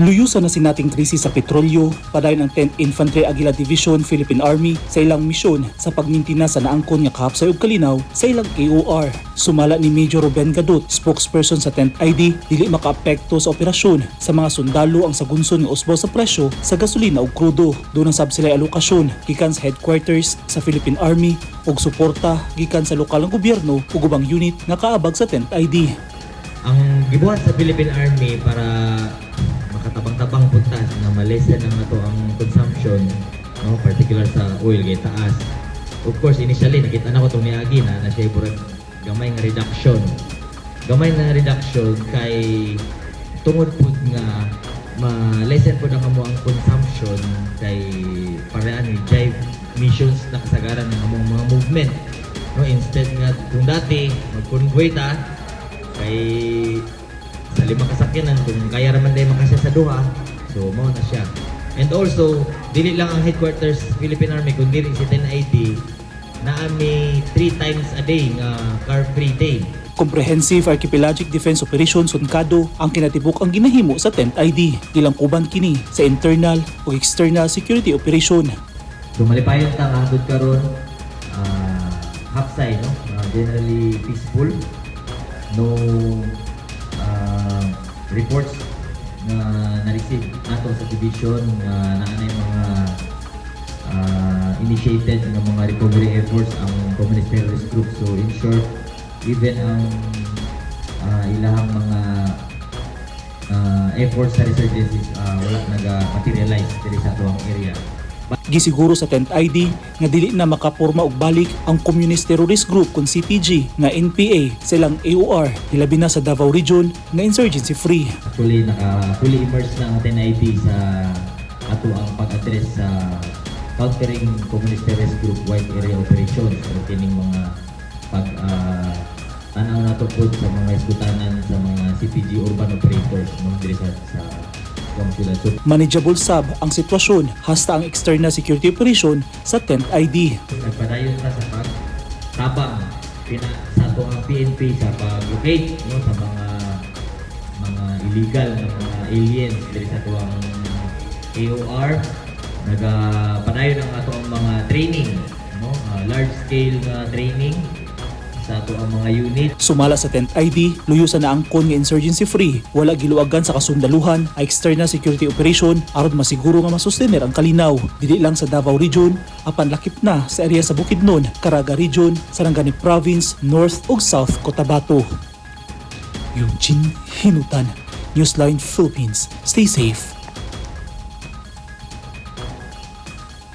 Luyo sa nasinating krisis sa petrolyo, padayon ang 10th Infantry Agila Division, Philippine Army sa ilang misyon sa pagmintina sa naangkon nga kahapsay ug kalinaw sa ilang AOR. Sumala ni Major Ruben Gadot, spokesperson sa 10th ID, dili makaapekto sa operasyon sa mga sundalo ang sagunson nga usbo sa presyo sa gasolina ug krudo. Duna sab sila alokasyon gikan sa headquarters sa Philippine Army ug suporta gikan sa lokal nga gobyerno ug ubang unit nga kaabag sa 10th ID. Ang gibuhat sa Philippine Army para makatabang-tabang punta nga ma-lessen ang ato ang consumption, no, particular sa oil kay taas. Of course, initially nakita na ko tong niagi na na siya murag gamay nga reduction, gamay na reduction kay tungod pud nga ma-lessen pud ang amo ang consumption kay para ani jive missions na kasagaran ng among mga movement, no? Instead nga kung dati mag-convoy ta kay sa lima kasakyanan, kung kaya raman day makasya sa duha, so mao na siya. And also, dili lang ang headquarters Philippine Army kundi rin si 10ID naa mi three times a day nga car free day. Comprehensive Archipelagic Defense Operations, CADO, ang kinatibuk ang ginahimo sa 10th ID. Gilangkuban kini sa internal ug external security operation. So malipayon ta nga hangtod karon hapsay, no, generally peaceful, no reports na na-receive nato sa division nga naa nay mga initiated nga mga recovery efforts ang communist terrorist group. So in short, even ang ilahang mga efforts sa resurgencies, wala naga-materialize diri sa atuang area. Gisiguro sa 10th ID nga dili na makapurma og balik ang Communist Terrorist Group kon CTG nga NPA sa ilang AOR, hilabi na sa Davao Region nga insurgency free. Actually, naka fully immersed na ang 10ID sa ato ang pag-address sa countering communist terrorist group wide area operations o kining mga pag tanaw nato pod sa mga iskutanan sa mga CTG urban operators, no, diri sa Buong syudad. So Manageable sab ang sitwasyon hasta ang external security operation sa 10th ID. Nagpadayon ta sa pag tabang pina, sa ato ang PNP sa pag-locate, no, sa mga illegal na mga aliens diri sa atuang AOR. Nagapadayon ang ato ang mga training, no, large scale nga training sa ato ang mga unit. Sumala sa 10th ID, luyo sa naangkon nga insurgency free, wala giluagan sa kasundaluhan ang external security operation aron masiguro nga masustener ang kalinaw. Dili lang sa Davao Region, apan lakip na sa area sa Bukidnon, Caraga Region, Sarangani Province, North ug South Cotabato. Eugene Hinutan, Newsline Philippines. Stay safe.